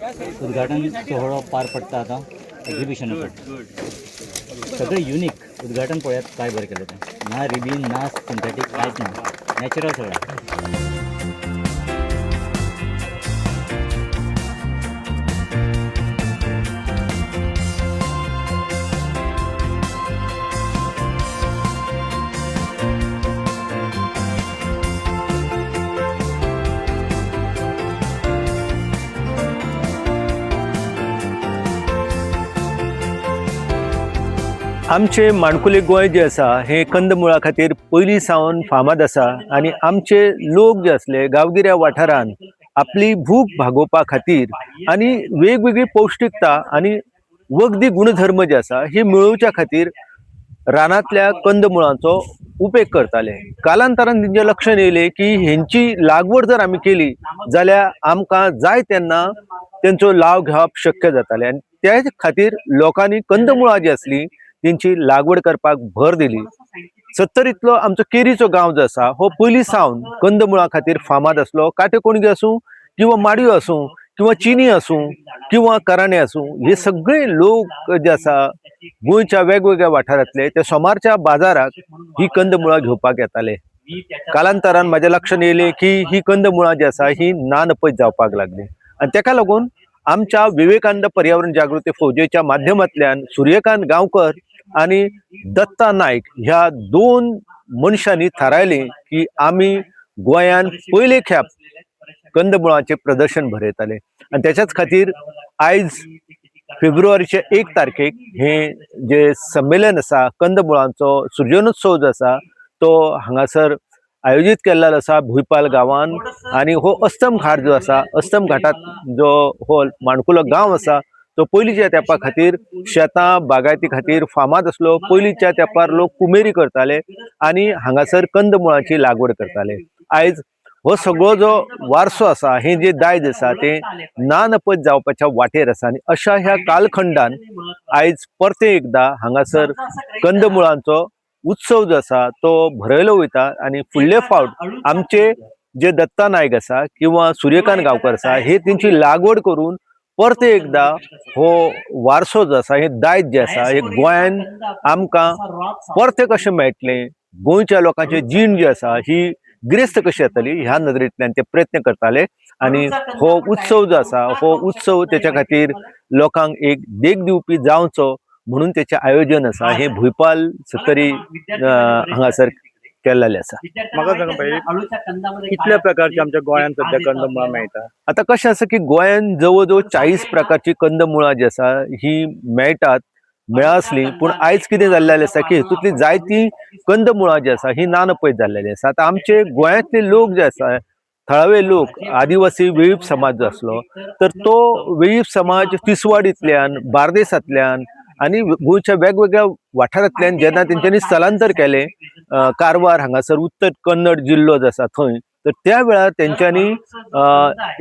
उद्घाटन सोहळो पार पडटा आतां एग्जिबिशनाचो. सगळें युनीक. उद्घाटन पळयात काय बरें केलें तें. ना रिबीन, ना सिंथेटीक, कांयच ना, नॅचरल सगळें. आमचे माणकुले गोंय जे आसा हे कंदमुळा खातीर पयलीं सावन फामाद आसा आनी आमचे लोक जे आसले गांवगिऱ्या वाठारान आपली भूक भागोवपा खातीर आनी वेगवेगळी पौश्टिकता आनी वखदी गुणधर्म जे आसा हे मेळोवच्या खातीर रानांतल्या कंदमुळांचो उपेग करताले. कालांतरान तेंच्या लक्षांत येयलें की हेंची लागवड जर आमी केली जाल्यार आमकां जाय तेन्ना तेंचो लाव घेवप शक्य जातालें आनी त्या खातीर लोकांनी कंदमुळां जी आसली तेंची लागवड करपाक भर दिली. सत्तरींतलो आमचो केरीचो गांव जो आसा हो पयलीं सावन कंदमुळां खातीर फामाद आसलो. काटेकोणगी आसूं किंवा माडयो आसूं किंवा चिनी आसूं किंवा कराणे आसूं, हे सगळे लोक जे आसा गोंयच्या वेगवेगळ्या वाठारांतले ते सोमारच्या बाजाराक ही कंदमुळां घेवपाक येताले. कालांतरान म्हाज्या लक्षांत येयलें की ही कंदमुळां जी आसा ही ना नपयत जावपाक लागली आनी तेका लागून आमच्या विवेकानंद पर्यावरण जागृती फौजेच्या माध्यमांतल्यान सूर्यकांत गांवकर आनी दत्ता नायक ह्या दोन मनशांनी थारायलें की आमी गोंयान पयले खेप कंदमुळाचें प्रदर्शन भरयताले आनी त्याच्याच खातीर आयज फेब्रुवारीचे 1 तारखेक हे जे संमेलन आसा, कंदमुळांचो सृजनोत्सव जो आसा तो हांगासर आयोजीत केल्लो आसा भुंयपाल गांवान. आनी हो अस्तम घाट जो आसा, अस्तम घाटात जो हो माणकुलो गांव आसा तो पयलींच्या तेंपा खातीर शेतां बागायती खातीर फामाद आसलो. पयलींच्या तेंपार लोक कुमेरी करताले आनी हांगासर कंदमुळाची लागवड करताले. आयज हो सगळो जो वारसो आसा, हे जे दायज आसा ते ना नपत जावपाच्या वाटेर आसा आनी अशा ह्या कालखंडान आयज परते एकदा हांगासर कंदमुळांचो उत्सव जो आसा तो भरयलो वयता. आनी फुडले फावट आमचे जे दत्ता नायक आसा किंवा सूर्यकांत गांवकर आसा हे तेंची लागवड करून परते एकदा हो वारसो जो आसा, हे दायज जे आसा हे गोंयान आमकां परते कशें मेळटलें, गोंयच्या लोकांची जीण जी आसा ही गिरेस्त कशी जातली ह्या नदरेंतल्यान ते प्रयत्न करताले. आनी हो उत्सव जो आसा हो उत्सव तेच्या खातीर लोकांक एक देख दिवपी जावचो म्हणून तेचें आयोजन आसा हे भुंयपाल सत्तरी हांगासर केल्लें आसा. म्हाका सांग भाई, कितल्या प्रकारचे आमच्या गोंयांत सध्या कंदमुळां मेळटा? आता कशें आसा की गोंयांत जवळ जवळ 40 प्रकारची कंदमुळां जी आसा ही मेळटात, मेळासली. पूण आयज कितें जाल्लें आसा की हितूंतली जायती कंदमुळां जी आसा ही ना नपयत जाल्लेली आसा. आतां आमचे गोंयांतले लोक जे आसा, थळावे लोक, आदिवासी वेळीप समाज जो आसलो तर तो वेळीप समाज तिसवाडींतल्यान, बार्देसांतल्यान आनी गोंयच्या वेगवेगळ्या वाठारांतल्यान जेन्ना तेंच्यांनी स्थलांतर केलें कारवार हांगासर उत्तर कन्नड जिल्लो जो आसा थंय, तर त्या वेळार तेंच्यांनी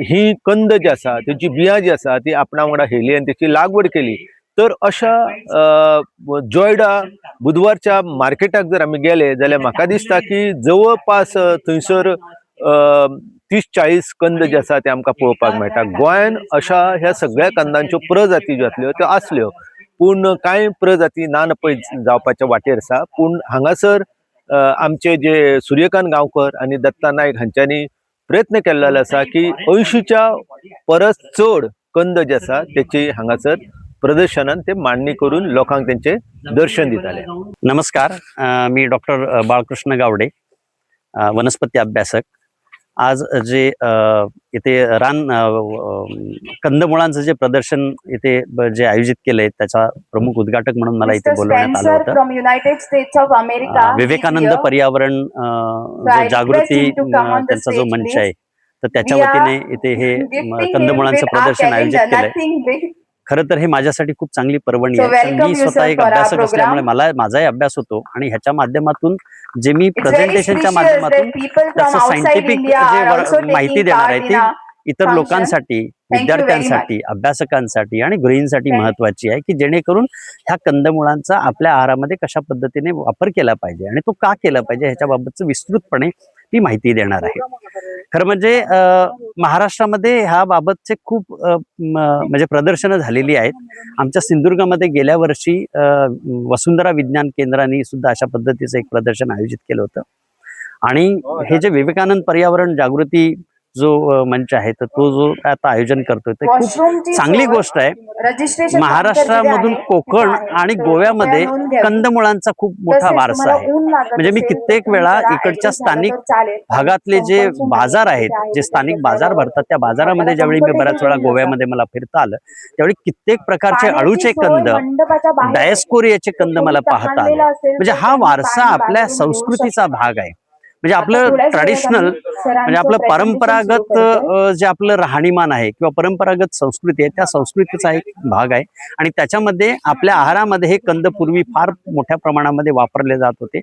ही कंद जी आसा तेची बियां जी आसा ती आपणा वांगडा हेली आनी तेची लागवड केली. तर अशा जोयडा बुधवारच्या मार्केटाक जर आमी गेले जाल्यार म्हाका दिसता की जवळपास थंयसर 30-40 कंद जे आसा ते आमकां पळोवपाक मेळटा. गोंयान अशा ह्या सगळ्या कंदांच्यो प्रजाती ज्यो आसल्यो त्यो आसल्यो, पूण कांय प्रजाती ना नपयत जावपाच्या वाटेर आसा. पूण हांगासर आमचे जे सूर्यकांत गांवकर आनी दत्ता नायक हांच्यांनी प्रयत्न केल्लो आसा की 80च्या परस चड कंद जे आसा तेची हांगासर प्रदर्शनान ते मांडणी करून लोकांक तेंचे दर्शन दिताले. नमस्कार, मी डॉक्टर बाळकृष्ण गावडे, वनस्पती अभ्यासक. आज जे इथे रान कंदमुळांचं जे प्रदर्शन इथे जे आयोजित केलंय त्याचा प्रमुख उद्घाटक म्हणून मला इथे Mr. बोलवण्यात आलं Spencer होतं. from United States of America is Vivekananda here. पर्यावरण So I जो request Jagruti him to come on the त्यांचा जो stage, मंच please. आहे तर त्याच्या We are वतीने इथे हे Gifting him कंदमुळांचं with our प्रदर्शन आयोजित calendar, केलंय. nothing big. खरं तर हे माझ्यासाठी खूप चांगली पर्वणी So आहे, कारण welcome me you, स्वतः sir, एक for our अभ्यासक असल्यामुळे program. मला माझाही अभ्यास होतो आणि ह्याच्या माध्यमातून जे मी It's very प्रेझेंटेशनच्या precious that माध्यमातून people from त्याचं outside scientific India J are also माहिती taking देणार आहे part ती in our इतर function. लोकांसाठी, you very विद्यार्थ्यांसाठी, अभ्यासकांसाठी आणि गृहिणींसाठी Thank- महत्वाची आहे की जेणेकरून ह्या कंदमुळांचा आपल्या आहारामध्ये कशा पद्धतीने वापर केला पाहिजे आणि तो का केला पाहिजे ह्याच्या बाबतचं विस्तृतपणे ती माहिती देणार आहे. खरं म्हणजे महाराष्ट्रामध्ये ह्या बाबतचे खूप म्हणजे प्रदर्शनं झालेली आहेत. आमच्या सिंधुदुर्गामध्ये गेल्या वर्षी वसुंधरा विज्ञान केंद्राने सुद्धा अशा पद्धतीचं एक प्रदर्शन आयोजित केलं होतं. आणि हे जे विवेकानंद पर्यावरण जागृती जो मंच आहे, तर तो जो आता आयोजन करतोय, ते खूप वॉशरूमची चांगली सोय गोष्ट आहे. रजिस्ट्रेशन महाराष्ट्रामधून कोकण आणि गोव्यामध्ये कंदमुळांचा खूप मोठा वारसा आहे. म्हणजे मी कित्येक वेळा इकडच्या स्थानिक भागातले जे बाजार आहेत, जे स्थानिक बाजार भरतात, त्या बाजारामध्ये ज्यावेळी मी बऱ्याच वेळा गोव्यामध्ये मला फिरता आलं, त्यावेळी कित्येक प्रकारचे अळूचे कंद, डायस्कोरियाचे कंद मला पाहता आले. म्हणजे हा वारसा आपल्या संस्कृतीचा भाग आहे. म्हणजे आपलं ट्रेडिशनल, म्हणजे आपलं परंपरागत जे आपलं राहणीमान आहे किंवा परंपरागत संस्कृती आहे, त्या संस्कृतीचा एक भाग आहे. आणि त्याच्यामध्ये आपल्या आहारामध्ये हे कंद पूर्वी फार मोठ्या प्रमाणामध्ये वापरले जात होते.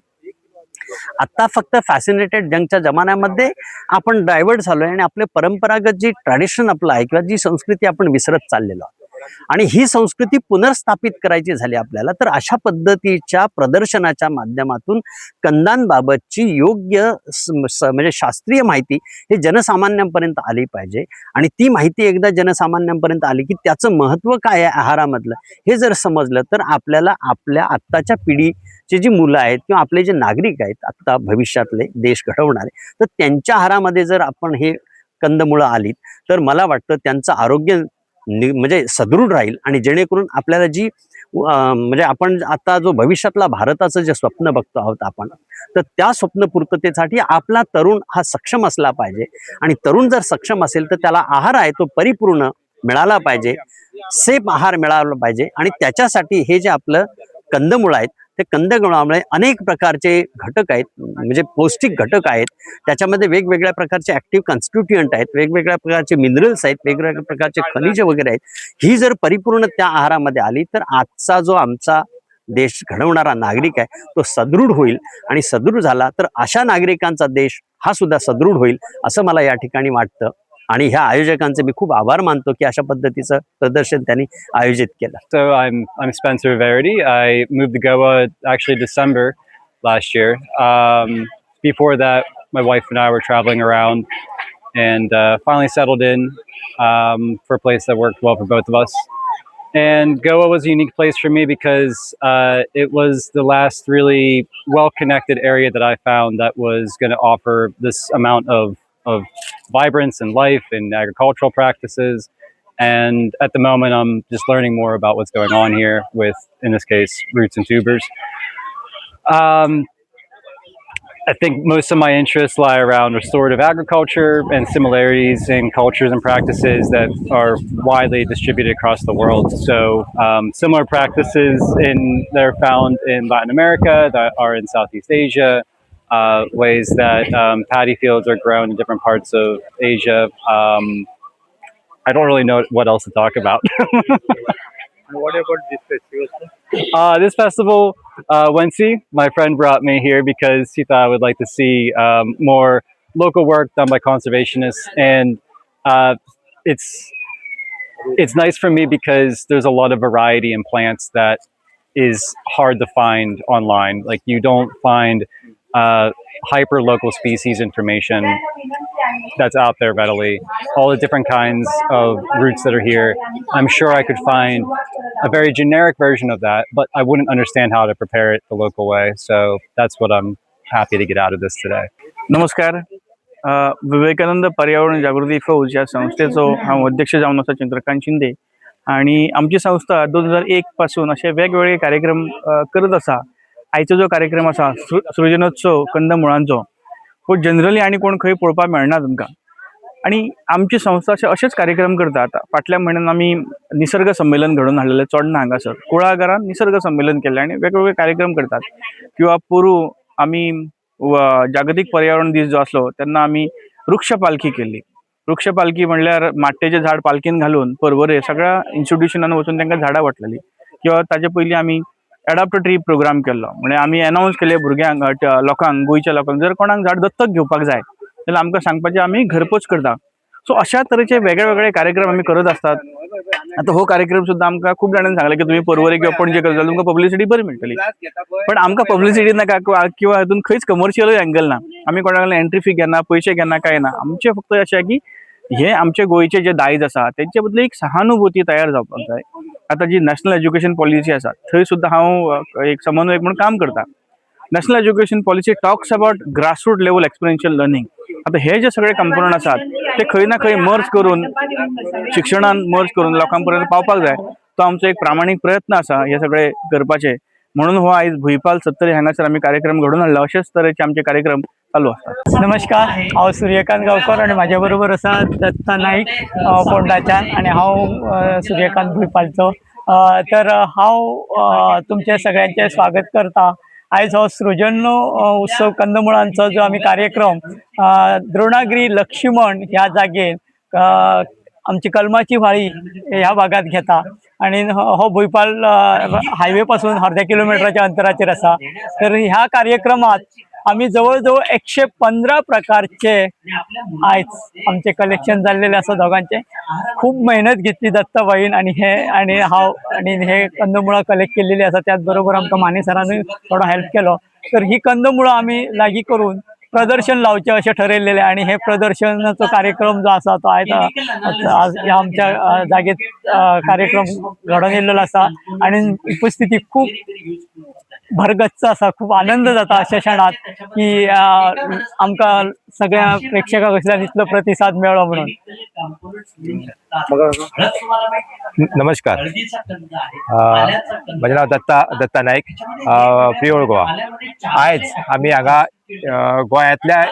आता फक्त फॅसिनेटेड जंगच्या जमान्यामध्ये आपण डायव्हर्ट झालोय आणि आपले परंपरागत जी ट्रॅडिशन आपलं आहे किंवा जी संस्कृती आपण विसरत चाललेलो आहोत. आणि ही संस्कृती पुनर्स्थापित करायची झाली आपल्याला, तर अशा पद्धतीच्या प्रदर्शनाच्या माध्यमातून कंदांबाबतची योग्य म्हणजे शास्त्रीय माहिती हे जनसामान्यांपर्यंत आली पाहिजे. आणि ती माहिती एकदा जनसामान्यांपर्यंत आली की त्याचं महत्त्व काय आहे आहारामधलं, हे जर समजलं तर आपल्याला आपल्या आत्ताच्या पिढीचे जी मुलं आहेत किंवा आपले जे नागरिक आहेत आत्ता भविष्यातले देश घडवणारे, तर त्यांच्या आहारामध्ये जर आपण हे कंदमुळं आलीत तर मला वाटतं त्यांचं आरोग्य म्हणजे सदृढ राहील. आणि जेणेकरून आपल्याला जी म्हणजे आपण आता जो भविष्यातला भारताचं जे स्वप्न बघतो आहोत आपण, तर त्या स्वप्नपूर्ततेसाठी आपला तरुण हा सक्षम असला पाहिजे. आणि तरुण जर सक्षम असेल तर त्याला आहार आहे तो परिपूर्ण मिळाला पाहिजे, सेफ आहार मिळाला पाहिजे. आणि त्याच्यासाठी हे जे आपलं कंदमुळं आहेत, ते कंदमुळामुळे अनेक प्रकारचे घटक आहेत, म्हणजे पौष्टिक घटक आहेत. त्याच्यामध्ये वेगवेगळ्या प्रकारचे ॲक्टिव्ह कॉन्स्टिट्युएंट आहेत, वेगवेगळ्या प्रकारचे मिनरल्स आहेत, वेगवेगळ्या प्रकारचे खनिज वगैरे आहेत. ही जर परिपूर्ण त्या आहारामध्ये आली तर आजचा जो आमचा देश घडवणारा नागरिक आहे तो सदृढ होईल. आणि सदृढ झाला तर अशा नागरिकांचा देश हा सुद्धा सदृढ होईल, असं मला या ठिकाणी वाटतं. आणि ह्या आयोजकांचे मी खूप आभार मानतो की अशा पद्धतीचं प्रदर्शन त्यांनी आयोजित केलं. So I'm Spencer Verity. I moved to Goa actually December last year. Before that, my wife and I were traveling around and finally settled in for a place that worked well for both of us. And Goa was a unique place for me because it was the last really well-connected area that I found that was going to offer this amount of vibrance and life and agricultural practices. And at the moment, I'm just learning more about what's going on here with, in this case, roots and tubers. I think most of my interests lie around restorative agriculture and similarities in cultures and practices that are widely distributed across the world. So similar practices in that are found in Latin America, that are in Southeast Asia, ways that paddy fields are grown in different parts of Asia. I don't really know what else to talk about. What about this festival? This festival, Wency, my friend, brought me here because he thought I would like to see more local work done by conservationists, and it's nice for me because there's a lot of variety in plants that is hard to find online. Like, you don't find hyper local species information that's out there readily. All the different kinds of roots that are here, I'm sure I could find a very generic version of that, but I wouldn't understand how to prepare it the local way. So that's what I'm happy to get out of this today. नमस्कार. विवेकानंद पर्यावरण जागृती फौज ह्या संस्थेचो हांव अध्यक्ष जावन आसा, चंद्रकांत शिंदे. आणि आमची संस्था 2001 पासून असे वेगवेगळे कार्यक्रम करत आसा. आयचो जो कार्यक्रम आसा, सृजनोत्सव कंदमुळांचो, हो जनरली आनी कोण खंय पळोवपाक मेळना तुमकां. आणि आमची संस्था अशे अशेच कार्यक्रम करता. फाटल्या म्हयन्यान आमी निसर्ग संमेलन घडोवन हाडलेलें चोडणा हांगासर कुळागरान निसर्ग संमेलन केल्लें आनी वेगवेगळे कार्यक्रम करतात. किंवा पोरूं आमी जागतीक पर्यावरण दीस जो आसलो तेन्ना आमी वृक्ष पालखी केल्ली. वृक्ष पालखी म्हणल्यार माट्टेचें झाड पालखीन घालून परवरे सगळ्या इन्स्टिट्युशनान वचून तांकां झाडां वाटलेली. किंवा ताजे पयलीं आमी एडॉप्ट ट्री प्रोग्राम केल्लो, म्हणजे आमी एनावन्स केले भुरग्यांक, लोकांक, गोंयच्या लोकांक, जर कोणाक झाड दत्तक घेवपाक जाय जाल्यार आमकां सांगपाचें, आमी घरपोच करता. सो अशा तरेचे वेगळे वेगळे कार्यक्रम आमी करत आसतात. आतां हो कार्यक्रम सुद्दां आमकां खूब जाणांनी सांगलें की तुमी पर्वरी किंवा पणजे करता जाल्यार तुमकां पब्लिसिटी बरी मेळटली, पण आमकां पब्लिसिटी नाका किंवा हातून खंयच कमर्शियल एंगल ना. आमी कोणा कडल्यान एंट्री फी घेना, पयशे घेना, कांय ना. आमचें फक्त अशें की हे आमचे गोंयचे जे दायज आसा तेंचे बद्दल एक सहानुभूती तयार जावपाक जाय. आतां जी नॅशनल एज्युकेशन पॉलिसी आसा थंय सुद्दां हांव एक समन्वयक म्हणून काम करता. National education policy talks about grassroot level experiential learning. आतां हे जे सगळे कंपोनंट आसात ते खंय ना खंय मर्ज करून शिक्षणान मर्ज करून लोकां पर्यंत पावपाक जाय. तो आमचो एक प्रामाणीक प्रयत्न आसा हे सगळे करपाचे. म्हणून हो आयज भुंयपाल सत्तरी हांगासर आमी कार्यक्रम घडोवन हाडला. अशेच तरेचे आमचे कार्यक्रम चालू आसतात. नमस्कार, हांव सूर्यकांत गांवकर आनी म्हाज्या बरोबर आसा दत्ता नाईक फोंडाच्यान आनी हांव सूर्यकांत भुंयपालचो. तर हांव तुमचें सगळ्यांचें स्वागत करता. आयज हो सृजन उत्सव कंदमुळांचो जो आमी कार्यक्रम द्रोणागिरी लक्ष्मण ह्या जागेर आमची कलमाची व्हाळी ह्या भागात घेता आनी हो भुंयपाल हायवे पासून अर्द्या किलोमिटराच्या अंतराचेर आसा. तर ह्या कार्यक्रमात आमी जवळ जवळ 115 प्रकारचे आयज आमचे कलेक्शन जाल्लेले आसा दोगांचे. खूब मेहनत घेतली दत्ताबाईन आनी हे आनी हांव आनी हे कंदमुळां कलेक्ट केलेली आसा. त्याच बरोबर आमकां माने सरानूय थोडो हेल्प केलो. तर ही कंदमुळां आमी लागीं करून प्रदर्शन लावचें अशें ठरयलेलें आनी हे प्रदर्शनाचो कार्यक्रम जो आसा तो आयज आज ह्या आमच्या जागेत कार्यक्रम घडोवन येयल्लो आसा आनी उपस्थिती खूब भरगच्च आसा. खूब आनंद जाता अशा क्षणात की आमकां सगळ्या प्रेक्षकां कडल्यान इतलो प्रतिसाद मेळ्ळो म्हणून. नमस्कार, म्हजें नांव दत्ता नायक, प्रियोळ गोवा. आयज आमी हांगा गोंयांतल्या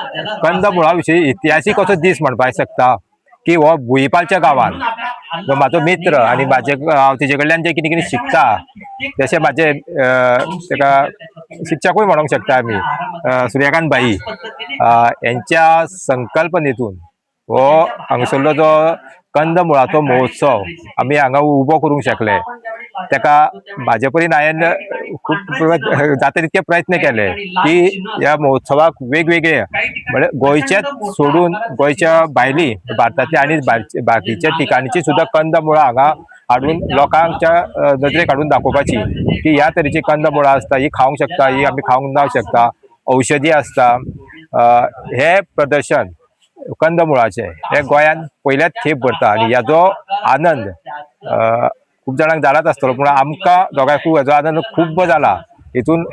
कंदमुळा विशीं इतिहासीक असो दीस म्हणपाक शकता की हो भुंयपालच्या गांवान जो म्हाजो मित्र आनी म्हाजे हांव तेजे कडल्यान जें कितें कितें शिकता तशें म्हाजे ताका शिक्षकूय म्हणोंक शकता आमी, सूर्यकांत भाई हेंच्या संकल्पनेतून हो हांगासरलो जो कंदमुळाचो महोत्सव आमी हांगा उबो करूंक शकले. ताका म्हाजे परीन हांवें खूब जाता तितके प्रयत्न केले की ह्या महोत्सवाक वेगवेगळे म्हणजे गोंयचेच सोडून गोंयच्या भायली भारतांतल्या आनी बाकीच्या ठिकाणची सुद्दां कंदमुळां हांगा हाडून लोकांच्या नदरेक हाडून दाखोवपाची की ह्या तरेची कंदमुळां आसता, ही खावंक शकता, ही आमी खावंक ना शकता, औषधी आसता. हे प्रदर्शन कंदमुळाचें हे गोंयांत पयल्याच खेप भरता आनी ह्याजो आनंद खूब जाणांक जालाच आसतलो, पूण आमकां दोगांयकूय हेजो आनंद खूब जाला. हितून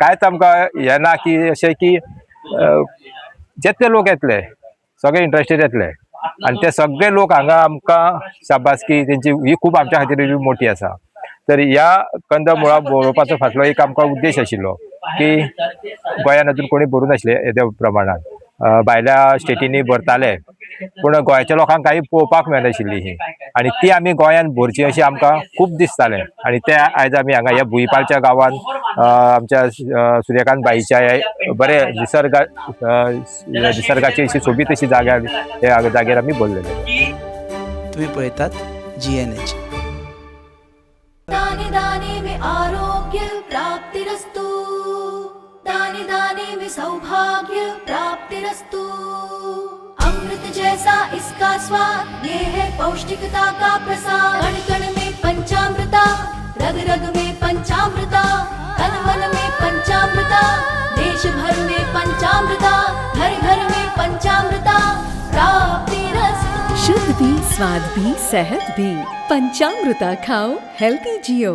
कांयच आमकां हें ना की अशें की जेतले लोक येतले सगळे इंट्रस्टेड येतले आनी ते सगळे लोक हांगा आमकां शाबासकी तेंची ही खूब आमच्या खातीर मोठी आसा. तर ह्या कंदमुळां बरोवपाचो फाटलो एक आमकां उद्देश आशिल्लो की गोंयांत अजून कोणी भरूं नासले येद्या प्रमाणान, भायल्या स्टेटींनी भरताले पूण गोंयच्या लोकांक कांय पळोवपाक मेळनाशिल्ली ही, आनी ती आमी गोंयांत भरची अशें आमकां खूब दिसतालें. आनी ते आयज आमी हांगा ह्या भुंयपालच्या गांवांत आमच्या सूर्यकांत भाईच्या ह्या बरे निसर्गाची अशी सोबीत अशी जाग्यार ह्या जाग्यार आमी भरलेले. तुम्ही पळयतात GNH. दाने दाने में आरोग्य प्राप्तिरस्तु, दाने दाने में सौभाग्य प्राप्तिरस्तु. अमृत जैसा इसका स्वाद, ये है पौष्टिकता का प्रसाद. कण कण में पंचामृता, रग रग में पंचामृता, तन मन में पंचामृता, देश भर में पंचामृता, घर घर में पंचामृता प्राप्तिरस्तु. शुद्ध भी, स्वाद भी, सेहत भी, पंचामृता खाओ, हेल्दी जियो.